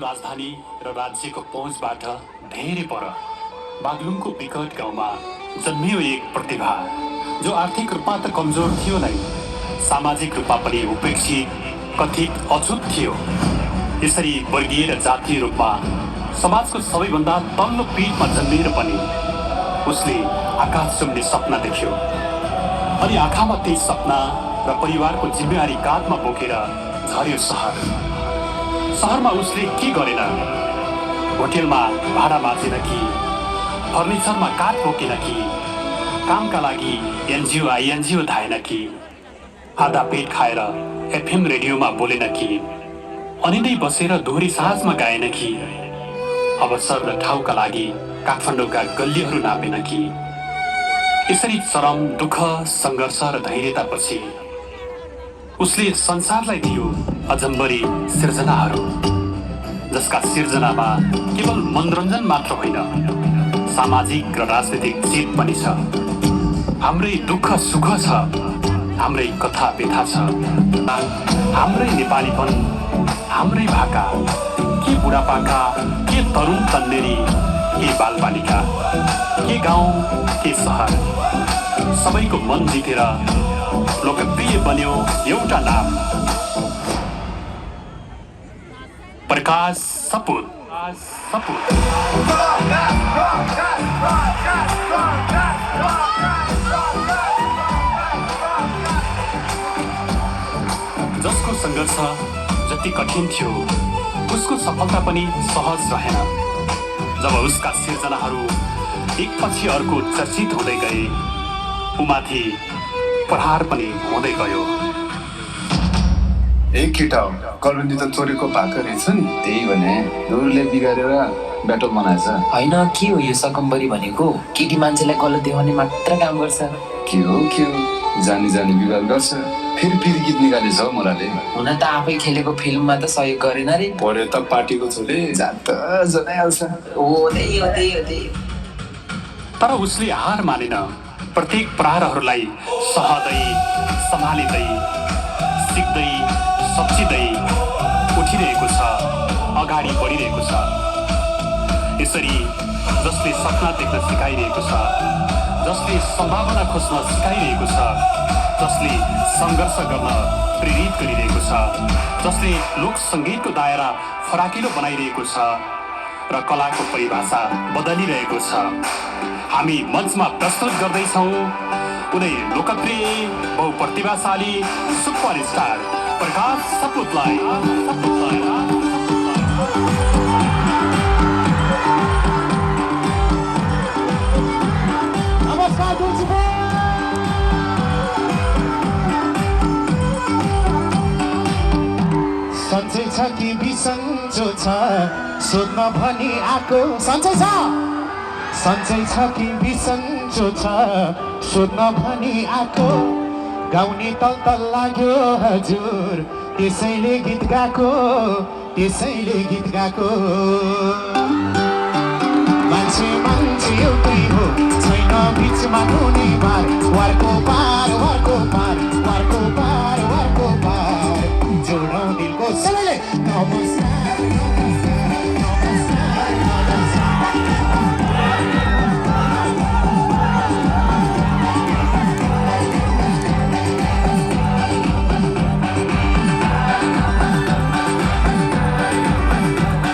राजधानी र राज्यको पहुँचबाट धेरै पर बागलुङको विकट गाउँमा जन्मियो एक प्रतिभा जो आर्थिक रूपमा त कमजोर थियो नै, सामाजिक रूपमा पनि उपेक्षित, कथित अछुत थियो। यसरी वर्गीय र जातीय रूपमा समाजको सबैभन्दा तल्लो पिठमा जन्मिएर पनि उसले आकाश चुम्ने सपना देख्यो। अनि आँखामा त्यही सपना र परिवारको जिम्मेवारी काँधमा बोकेर झर्यो शहरमा उसले के गरेन? होटेलमा भाडा माझेन कि, फर्निचरमा काठ बोकेन कि, कामका लागि एनजिओ आइएनजिओ धाएन कि, आधा पेट खाएर एफएम रेडियोमा बोलेन कि, अनिँदै बसेर दोहोरी साँझमा गाएन कि, अवसर र ठाउँका लागि काठमाडौँका गल्लीहरू नापेन कि। यसरी चरम दुःख, सङ्घर्ष र धैर्यतापछि उसले संसारलाई दियो अजम्बरी सिर्जनाहरू, जसका सिर्जनामा केवल मनोरञ्जन मात्र होइन, सामाजिक र राजनीतिक चेत पनि छ। हाम्रै दुःख सुख छ, हाम्रै कथा व्यथा छ, हाम्रै नेपालीपन, हाम्रै भाका, के बुढापाका, के तरुण तन्नेरी, के बालबालिका, के गाउँ, के सहर, सबैको मन जितेर लोकप्रिय बन्यो एउटा नाम, प्रकाश सपुत। जसको सङ्घर्ष जति कठिन थियो, उसको सफलता पनि सहज रहेन। जब उसका सिर्जनाहरू एकपछि अर्को चर्चित हुँदै गए, उमाथि प्रहार पनि हुँदै गयो। एक केटा हो, कलबन्दी त चोरेको भाका रहेछ नि, त्यही भने डोरले बिगारेर ब्याटल बनाएछ। होइन, के हो यो सकम्बरी भनेको? केटी मान्छेलाई गलत देखाउने मात्र काम गर्छ। के हो जानी जानी बिगार गर्छ। फेरि गीत निकालेछ हौ मोराले। हुन त आफै खेलेको फिल्ममा त सहयोग गरेन रे। पढ्यो त पार्टीको छोले जात जनाइहाल्छ। तर उसले हार मानेन। प्रत्येक प्रहारहरूलाई सहदै, सम्हालिँदै, सिक्दै, सब्चिँदै उठिरहेको छ, अगाडि बढिरहेको छ। यसरी जसले सपना देख्न सिकाइरहेको छ, जसले सम्भावना खोज्न सिकाइरहेको छ, जसले सङ्घर्ष गर्न प्रेरित गरिरहेको छ, जसले लोक सङ्गीतको दायरा फराकिलो बनाइरहेको छ र कलाको परिभाषा बदलिरहेको छ, हामी मञ्चमा प्रस्तुत गर्दैछौँ उनै लोकप्रिय, बहुप्रतिभाशाली सुपरस्टार प्रकाश सपुतलाई। सन्चै छ कि बिसन्चो छ सोध्न भनी आएको, सन्चै छ कि बिसन्चो छ सोध्न भनी आएको, गाउने तल लाग्यो हजुर, त्यसैले गीत गाएको। मान्छे एउटै हो, छैन बिचमा कुनै बार, वारको